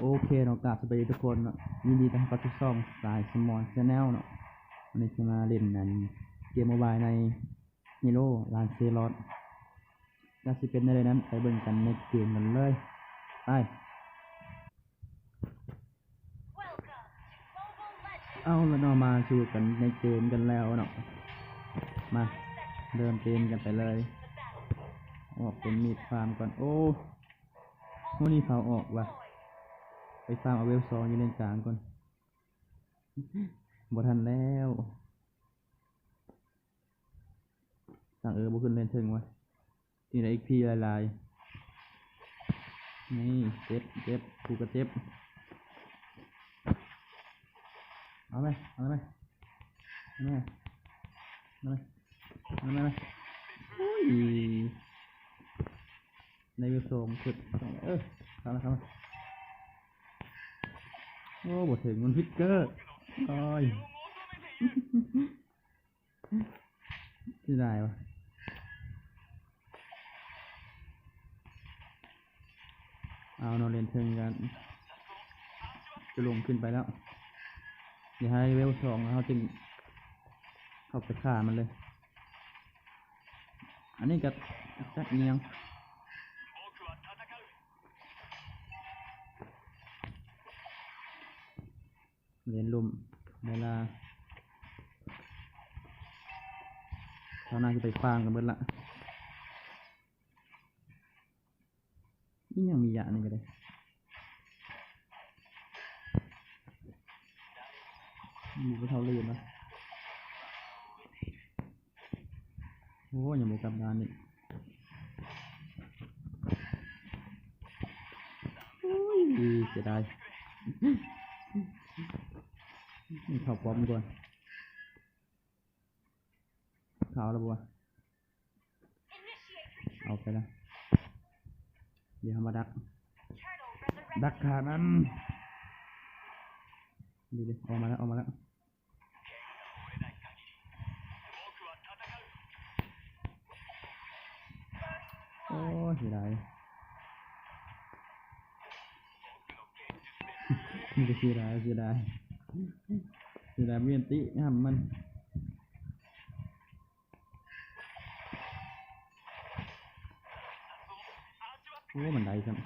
ໂອເຄເນາະ ກາບສະບາຍດີທຸກຄົນເນາະ ຍິນດີຕ້ອນຮັບເຂົ້າສູ່ຊ່ອງ ສາຍສະໝອນ Channel ເນາະ. ວັນນີ້ຊິມາຫຼິ້ນອັນເກມໂມບາຍໃນ Hero Lancelot ຈະຊິເປັນແນວໃດນັ້ນ ໄປເບິ່ງກັນໃນເກມກັນເລີຍ ໄປ. ເອົາລະເນາະ ມາສູ່ກັນໃນເກມກັນແລ້ວເນາະ ມາເລີ່ມເກມກັນໄປເລີຍ. ອອກເປັນມີດຟາມກ່ອນ ໂອ້ ມື້ນີ້ເຂົາອອກວ່າ ໄປຟາມເອົາເວວສອງຢູ່ເລນກາງກ່ອນ ບໍ່ທັນແລ້ວ. ສັງເອີບໍ່ຂຶ້ນເລນເທິງວະ ນີ້ໄດ້ເອັກພີຫຼາຍໆ ນີ້ເຈັບ ເຈັບ ກູກະເຈັບ ເອົາໄປ ເອົາໄປ ເອົາໄປ ເອົາໄປ ເອົາໄປ ໂອ້ຍ ໄດ້ເວວສອງຂຶ້ນ ເອີ ເຂົ້າລະ ເຂົ້າລະ ໂອ້ ບໍ່ເຖິງ ມັນຟິກເກີ ໂອ້ຍ. ເສຍດາຍວ່າ ເອົາເນາະ ເລນເທິງກະຈະລົງຂຶ້ນໄປແລ້ວ ດຽວໃຫ້ເວວສອງແລ້ວເຮົາຈຶ່ງເຂົ້າໄປຂ້າມັນເລີຍ. ອັນນີ້ກະຈັກອີ່ຫຍັງ ເລນລຸ່ມ ເວລາ ເຮົາໜ້າຊິໄປຂວາງກັນເບິດລະ ອີ່ຫຍັງມີຢານີ້ກະໄດ້ ມີບໍ່ເທົ່າເລນວະ ໂອ້ ຍັງບໍ່ກັບດ້ານອີກ ໂອ້ຍ ເສຍດາຍ ເຂົ້າປ້ອມກ່ອນ ເຂົ້າແລ້ວບໍ່ວະ ເອົາໄປລະ ດຽວເຮົາມາດັກ ດັກຂ້າມັນ ດີໆ ອອກມາແລ້ວ ອອກມາແລ້ວ. ໂອ້ຍ ເສຍດາຍ ມັນກະເສຍດາຍ ເສຍດາຍ ເສຍດາຍ ມີອັນຕິຫ້າມມັນ. ໂອ້ ມັນໄດ້ຊ້ຳ ນີ້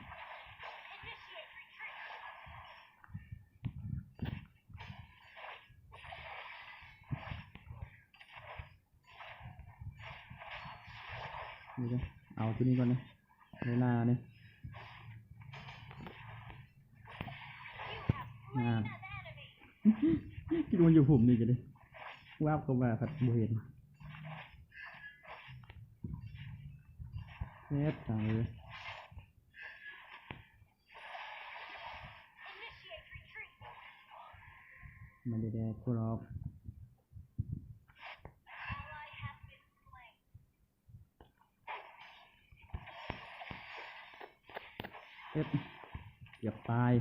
ເດີ ເອົາໂຕນີ້ກ່ອນເດີ ເວລານີ້ ອ່າ ຄິດວ່າຢູ່ພຸ້ນນີ້ກະເດ້ ວາບເຂົ້າມາພັດບໍ່ເຫັນ ແຊບຈັງເລີຍ. ມັນໄດ້ແດ່ໂຄດອອກ ເອີ ເກືອບຕາຍ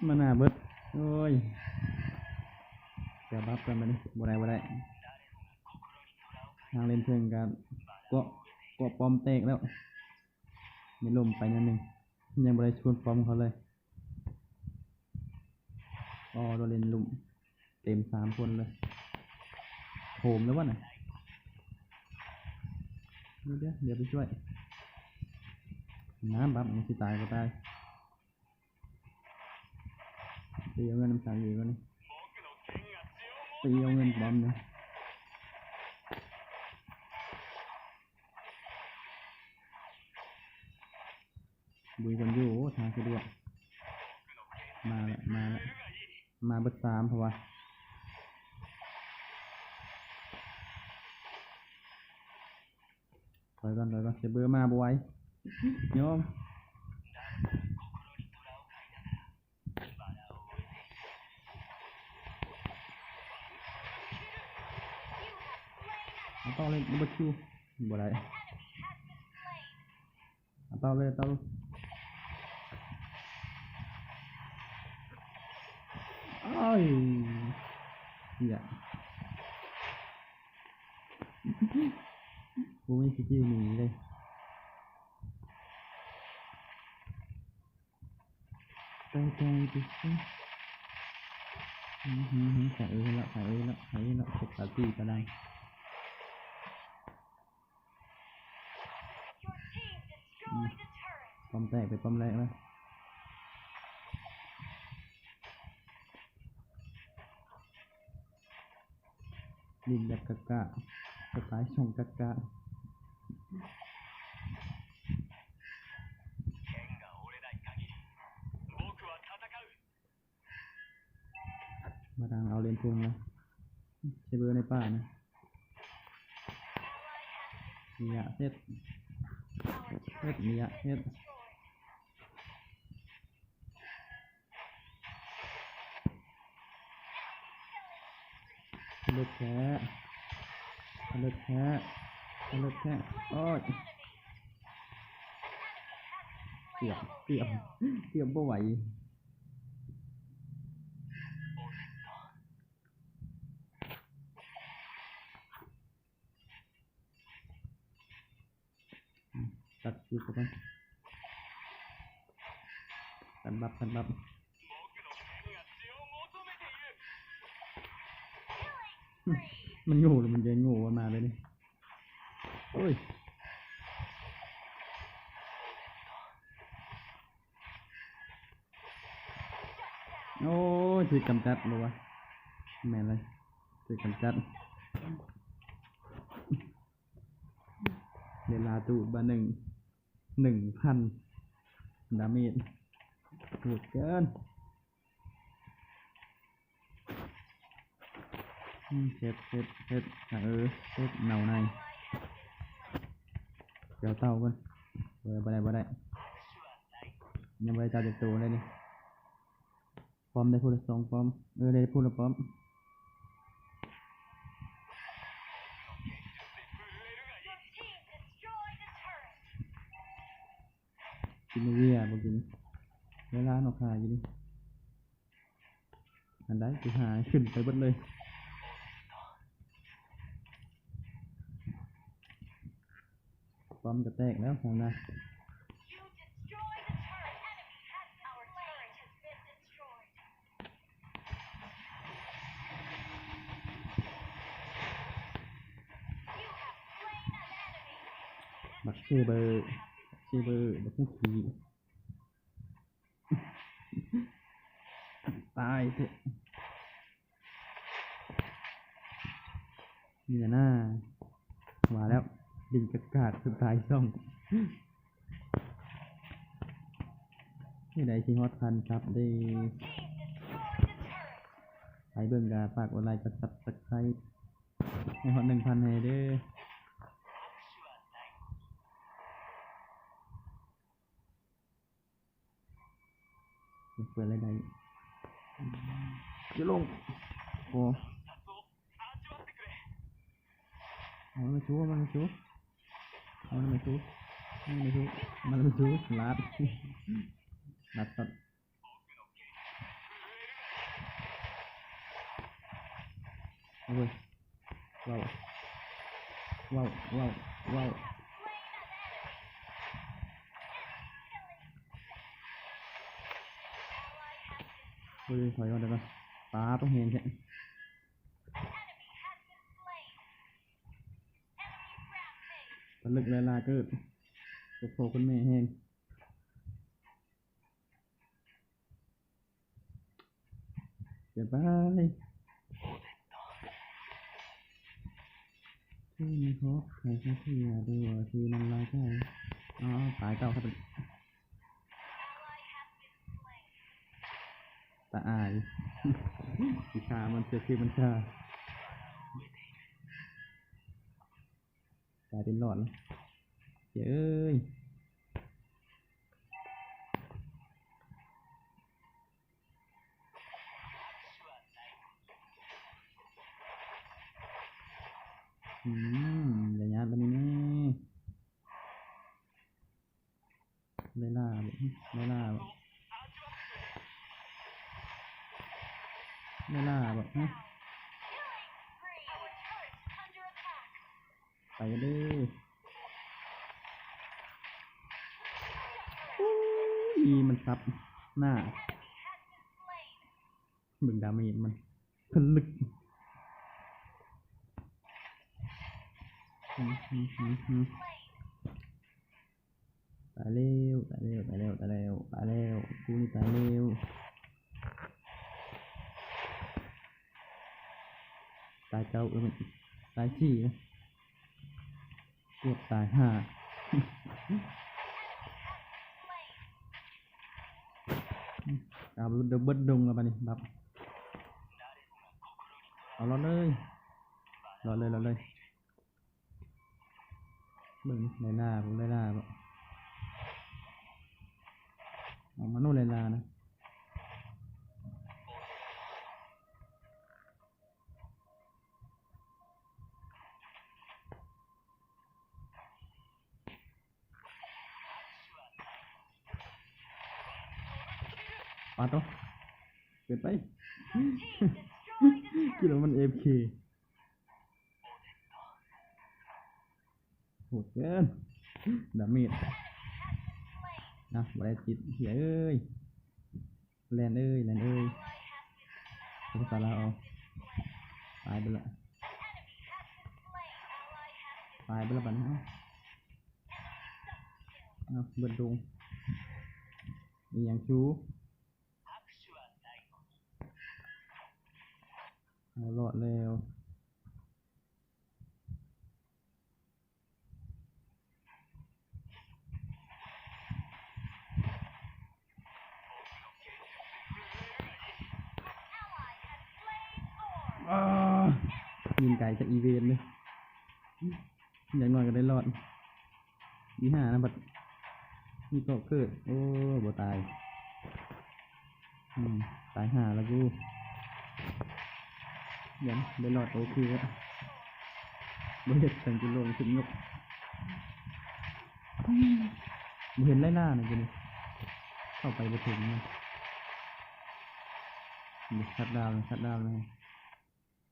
ມານາເບິດ ໂອ້ຍ ເກືອບບັບກັນບາດນີ້ ບໍ່ໄດ້ ບໍ່ໄດ້ ທາງເລນເທິງກະເກາະ ເກາະປ້ອມແຕກແລ້ວ. ມີລົມໄປໜ້ອຍໜຶ່ງ ຍັງບໍ່ໄດ້ຊົນປ້ອມເຂົາເລີຍ ອໍ ໂດນເລນລຸ່ມ ເຕັມສາມຄົນເລີຍ ໂຖມແລ້ວວະນະ ດຽວ ດຽວ ດຽວໄປຊ່ວຍ ນ້ຳບັບ ມັນຊິຕາຍບໍ່ຕາຍ ໄປເອົາເງິນນຳສາງອີກກ່ອນ ໄປເອົາເງິນປ້ອມນີ້. ບຸຍກັນຢູ່ ໂອ້ ທາງສະດວກ ມາລະ ມາລະ ມາເບິດສາມ ເພາະວ່າ ຖອຍກ່ອນ ຖອຍກ່ອນ ເຊເບີມາບໍ່ໄຫວ ຍອມ ເອົາຕໍ່ເລີຍ ບໍ່ຄິວ ບໍ່ໄດ້ ເອົາຕໍ່ເລີຍ ຕໍ່ເລີຍ ໂອ້ຍ ເຫຍ ບໍ່ມີສະກິວໜີເລີຍ. ໄປໄປໄປ ອືມ ໄປເອີຍລະ ໄປເອີຍລະ ໄປເອີຍລະ ເກັບປາຕີກະໄດ້. ອືມ ປ້ອມແຕກໄປປ້ອມແລກລະ. ຫຼິ້ນແບບກາກໆ ສະໄຕລ໌ຊ່ອງກາກໆ. ບາດາງເອົາເລນພຸງລະ ເຊເບີໃນປ່ານະ. ມີຍະເຮັດ ເຮັດ ມີຍະເຮັດ. ເລິກແທ້ ເລິກແທ້ ເລິກແທ້. ໂອ້ຍ ເກືອບ ເກືອບ ເກືອບບໍ່ໄຫວ. ຕັດຄິວເຂົ້າໄປ ຕັດບັບ ຕັດບັບ. ມັນໂງ່ ມັນເດີນໂງ່ມາເລີຍນີ້. ໂອ້ຍ ໂອ້ຍ ຖືກກຳຈັດບໍ່ວະ? ແມ່ນເລີຍ ຖືກກຳຈັດ. ເວລາຕູດບາດໜຶ່ງ ໜຶ່ງພັນດາເມດ ໂຫດເກີນ. ອືມ ເຈັບ ເຈັບ ເຈັບ ເອີ ເຈັບ ເນົ່າໃນ. ດຽວເຕົາກ່ອນ ເອີ ບໍ່ໄດ້ ບໍ່ໄດ້ ຍັງບໍ່ໄດ້ຈັບຈັກໂຕເລີຍນີ້. ປ້ອມໄດ້ພຸ້ນລະສອງປ້ອມ ເອີ ໄດ້ພຸ້ນລະປ້ອມ. ກິນເວຍບໍ່ກິນ ເວລານົກຫາຢູ່ນີ້. ອັນໃດຄືຫາຂຶ້ນໄປເບິດເລີຍ. ປ້ອມກະແຕກແລ້ວຫັ້ນນະ. ບັກເຊເບີ ເຊເບີ ບັກຫົວຂີ້ ຕາຍເຖາະ. ນີ້ນະ ວ່າແລ້ວ ດິນກາກໆ ສຸດທ້າຍຊ່ອງ ເຮັດໃດຊິຮອດພັນຊັບເດ້. ໃຜເບິ່ງກະຝາກກົດໄລ ກົດຊັບສະໄຄຣບ໌ ໃຫ້ຮອດໜຶ່ງພັນໃຫ້ເດີ. ເປີດລາຍໄດ້ ຈະລົງ ໂອ້ ເອົາມັນມາຊູ ເອົາມັນມາຊູ ເອົາມັນມາຊູ ເອົາມັນມາຊູ ເອົາມັນມາຊູ ລາດ ລາດສັດ. ໂອ້ຍ ເວົ້າ ເວົ້າ ເວົ້າ ເວົ້າ ເຮີ້ຍ ຖອຍກ່ອນ ຖອຍກ່ອນ ປາດ ຕ້ອງແຮງແທ້ ຕະລຶກແລະລາເກີດ ໂອ້ໂຫ ຄຸນແມ່ແຮງ. ເກີນໄປ ທີ່ມີຮອບໃຜຊະເທື່ອ ຫຼືວ່າທີ່ນຳລາຍໄກ່ ອໍ ຕາຍເຈົ້າ ຕາອາຍ ວິຊາມັນເສືອຄືມັນຊາ ກາຍເປັນຫຼອດ ເອີຍ. ອືມ ຢ່າຍາດບາດນີ້ແນ່ ໄລລາບໍ ໄລລາບໍ ໄລລາບໍ ຮະ ໄປກັນເດີ. ອູ້ຍ ມັນສັບໜ້າ ເບິ່ງດາເມດມັນ ທະລຶກ. ຕາຍແລ້ວ ຕາຍແລ້ວ ຕາຍແລ້ວ ຕາຍແລ້ວ ຕາຍແລ້ວ ກູນີ້ຕາຍແລ້ວ. ຕາຍເກົ້າ ເອີ ມັນຕາຍສີ່ນະ ເກືອບຕາຍຫ້າ. ເອົາເບິດດົງແລ້ວບາດນີ້ ບັບ ເອົາລອດເລີຍ ລອດເລີຍ ລອດເລີຍ. ເບິ່ງໄລລາ ເບິ່ງໄລລາ ອອກມາໂນໄລລານະ. ປາດໂທ້ ເກີນໄປ ຄິດວ່າມັນເອຟເຄ ໂຫດເກີນ ດາເມດນະ ບໍ່ໄດ້ຕິດ ເຮີຍເອີຍ. ແລນເອີຍ ແລນເອີຍ ເປັນພາສາລາວເອົາ ຕາຍໄປລະ ຕາຍໄປລະບາດນີ້. ເອົາ ເອົາ ເບິດດົງ ອີຫຍັງຊູ ເອົາ ລອດແລ້ວ. ອາ ຍິງໄກຈາກອີເວນເລີຍ ຢ່າງໜ້ອຍກໍໄດ້ລອດ. ອີຫ້ານະ ບັດມີເກາະເກີດ ໂອ້ ບໍ່ຕາຍ. ອືມ ຕາຍຫ້າລະກູ ຍັງໄດ້ລອດ ໂອເຄ ບໍ່ເຮັດສັງກິໂລງຂຶ້ນຍົກ ບໍ່ເຫັນໄລໜ້ານະ ຢູ່ນີ້ ເຂົ້າໄປບໍ່ເຖິງນະ. ຊັດດາວນະ ຊັດດາວນະ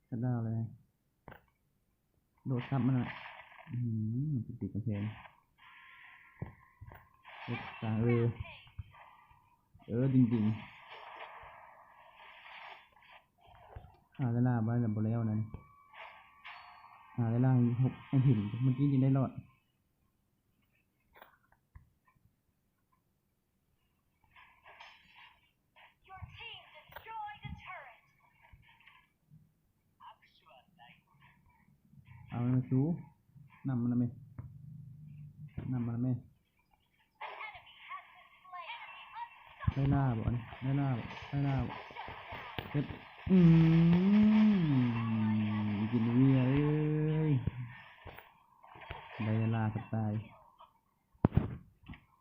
ຊັດດາວເລີຍ. ໂດດຊັບມັນນະ ອືມ ຕິດກຳແພງ ເຮັດຕາ ເອີ ເອີ ດຶງໆ ຫາເວລາໄວ້ແລ້ວບໍ່ແລ້ວນັ້ນ ຫາເວລາໃຫ້ເຫັນ ເມື່ອກີ້ຈຶ່ງໄດ້ລອດ. Your team destroyed a turret. ເອົາແມ່ຊູ ນຳມັນນະແມ່ ນຳມັນນະແມ່. An enemy has been slain. ໄລ່ລ່າບໍ່ອັນນີ້ ໄລ່ລ່າບໍ່ ໄລ່ລ່າບໍ່ ເຮັດ ອືມ ກິນເວຍເອີຍ ໄລ່ລ່າສະຕາຍ.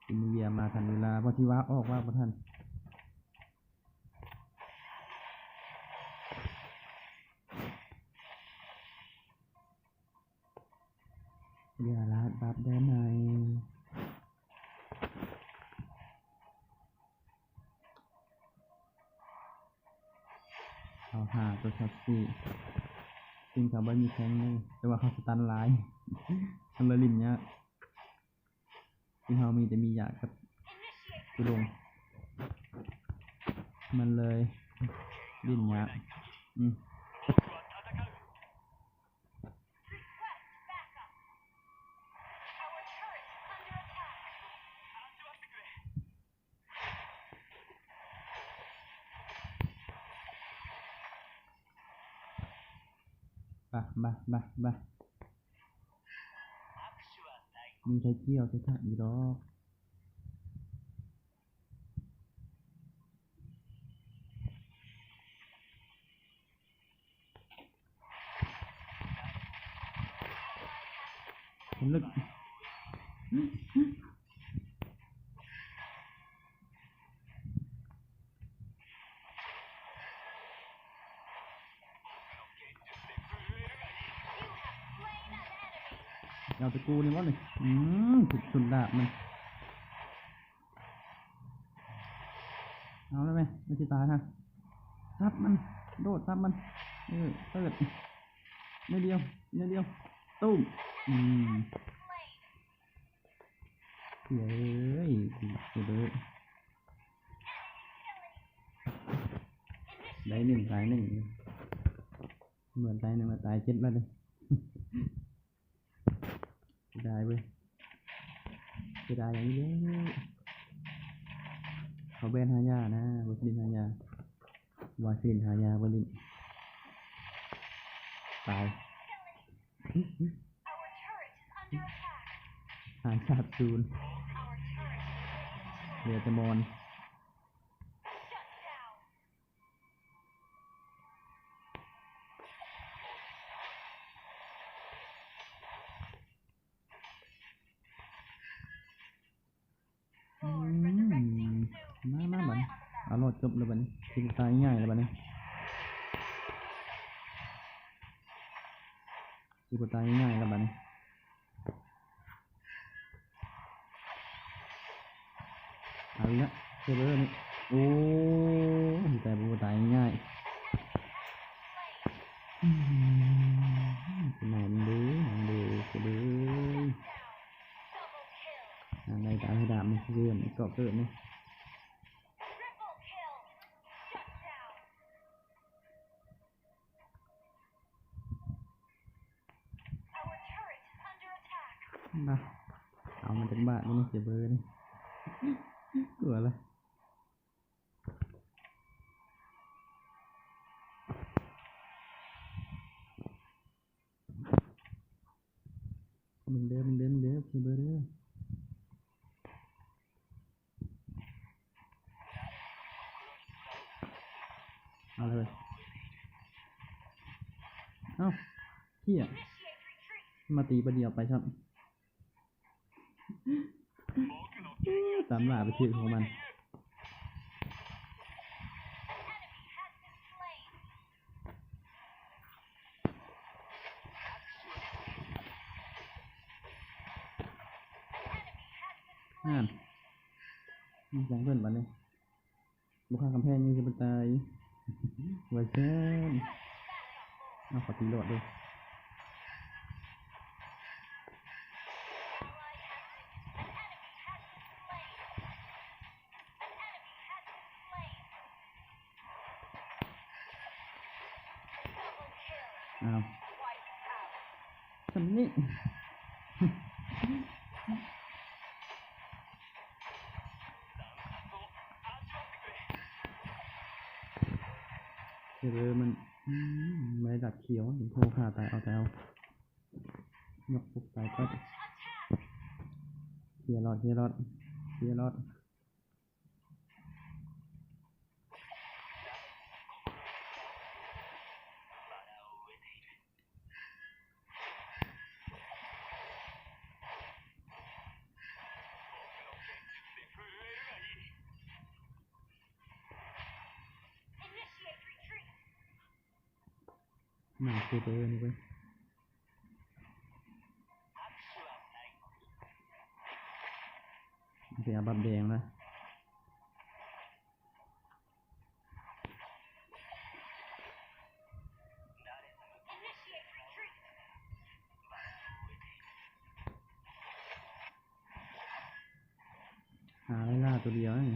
ກິນເວຍມາທັນເວລາ ເພາະທີ່ວ່າອອກວ່າບໍ່ທັນ. ຢ່າລາດບັບໄດ້ໄໝ? ເອົາຫ້າຕົວຊັບຊີ້ ຊິງເຂົາບໍ່ມີແທງເລີຍ ແຕ່ວ່າເຂົາສະຕັນຫຼາຍ ມັນເລີຍຫຼິ້ນຍາກ. ທີ່ເຮົາມີແຕ່ມີຢາກັບຈຸລົງ ມັນເລີຍຫຼິ້ນຍາກ. ອືມ ບາ ບາ ບາ ບາ. ມີໄທກ່ຽວໃສ່ຖັງຢູ່ດອກ. ເລິກ. ເອົາແຕ່ກູນີ້ບໍ່ນີ້? ອືມ ຖືກຊົນດາບມັນ. ເອົາແລ້ວແມ່ ມັນຊິຕາຍຮະ. ຊັບມັນ ໂດດຊັບມັນ. ເອີ ເປີດ ໜ້ອຍດຽວ ໜ້ອຍດຽວ. ຕຸ້ມ. ອືມ. ເອີຍ ເອີຍ ເອີຍ ເອີຍ. ຕາຍໜຶ່ງ ຕາຍໜຶ່ງ ເໝືອນຕາຍໜຶ່ງລະ ຕາຍເຈັດລະເດ້. ເສຍດາຍເວີຍ ເສຍດາຍຫຍັງເດ້. ເຂົາແບນຫາຢານະ ບໍ່ຊິຫຼິ້ນຫາຢາ ວ່າຊິຫຼິ້ນຫາຢາ ບໍ່ຫຼິ້ນ ຕາຍ. ຫາຍສາບສູນ ເຫຼືອແຕ່ມອນ. ອືມ ມາ ມາ ບາດນີ້ ເອົາໂລດ ຈົບແລ້ວບາດນີ້ ຊິບໍ່ຕາຍງ່າຍແລ້ວບາດນີ້ ຊິບໍ່ຕາຍງ່າຍແລ້ວບາດນີ້. ເອົາອີກລະ ເຊີເບີນີ້ ໂອ້ ແຕ່ບໍ່ຕາຍງ່າຍ. ອືມ ນອນເດີ ນອນເດີ ເຊີເບີ ນອນໄດ້ຕາຍໃຫ້ດາບນີ້ ເລື່ອນເກາະເກີດນີ້. ມາ ເອົາມັນຈັກບາດນີ້ ເຊເບີນີ້ ກົວລະ ເບິ່ງເດີ ເບິ່ງເດີ ເບິ່ງເດີ ເຊເບີເດີ. ເອົາເລີຍ ເອົ້າ ເຫ້ຍ ມາຕີບາດດຽວໄປຊ້ຳ ຕາມລ່າໄປຖືກຂອງມັນ. ນັ້ນ ແມ່ນຂອງເພິ່ນບາດນີ້ ບໍ່ຂ້າມກຳແພງນີ້ຊິບໍ່ຕາຍ ວ່າຊັ້ນ. ເອົາ ຂໍຕີຫຼອດເດີ້. ອ້າວ ສ່ຳນີ້ ເອີ ມັນ ອືມ ໄດ້ດັບຂຽວ ໂທ ຂ້າຕາຍ ເອົາ ຕາຍ ເອົາ ຍົກປຸບ ຕາຍປັບ ເຄຍລອດ ເຄຍລອດ ເຄຍລອດ. ມາ ເຊເບີນີ້ເວີຍ. ເສຍບັບແດງນະ ຫາໄລ່ລ່າຕົວດຽວນີ້.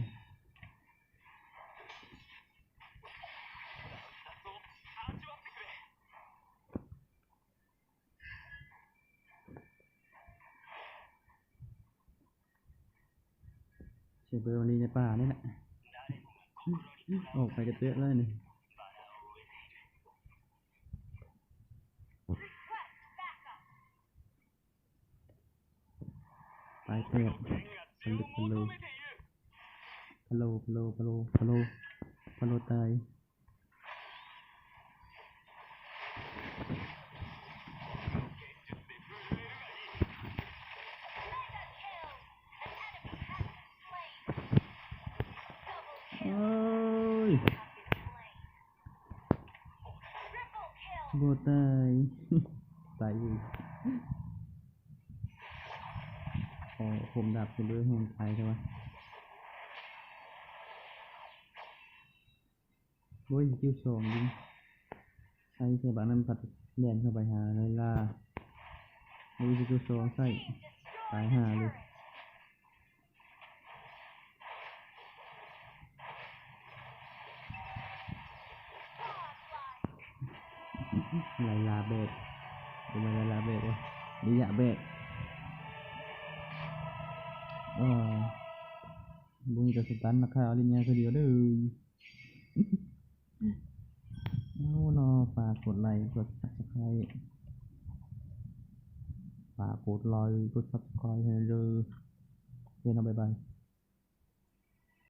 ເຊເບີມັນຢູ່ໃນປ່ານີ້ແຫຼະ ອອກໄປກະເຈິະແລ້ວນີ້. ປາຍແຕກ ພັນເດັກພັນໂລ ພັນໂລ ພັນໂລ ພັນໂລ ພັນໂລ ຕາຍ. ໂອ້ຍ ບໍ່ຕາຍ ຕາຍອີກ. ໂອ້ ຜົມດາບເຊເບີແຮງຕາຍແທ້ວະ. ໂອ້ຍ ສະກິວສອງຍິງ ໃຊ້ໃສ່ບາດນັ້ນ ພັດແລ່ນເຂົ້າໄປຫາໄລລາ. ໂອ້ຍ ສະກິວສອງໃຊ້ ຕາຍຫ່າເລີຍ. ໄລລາແບກ ບໍ່ແມ່ນໄລລາແບກວະ ລິຍະແບກ. ເອີ ບໍ່ມີແຕ່ສະຕັນນະ ຂາຍອາລິນຍາຄືດຽວເດີ້. ເອົາເນາະ ຝາກກົດໄລ ກົດ Subscribe ຝາກກົດໄລ ກົດ Subscribe ໃຫ້ເດີ້. ໂອເຄເນາະ ບາຍບາຍ.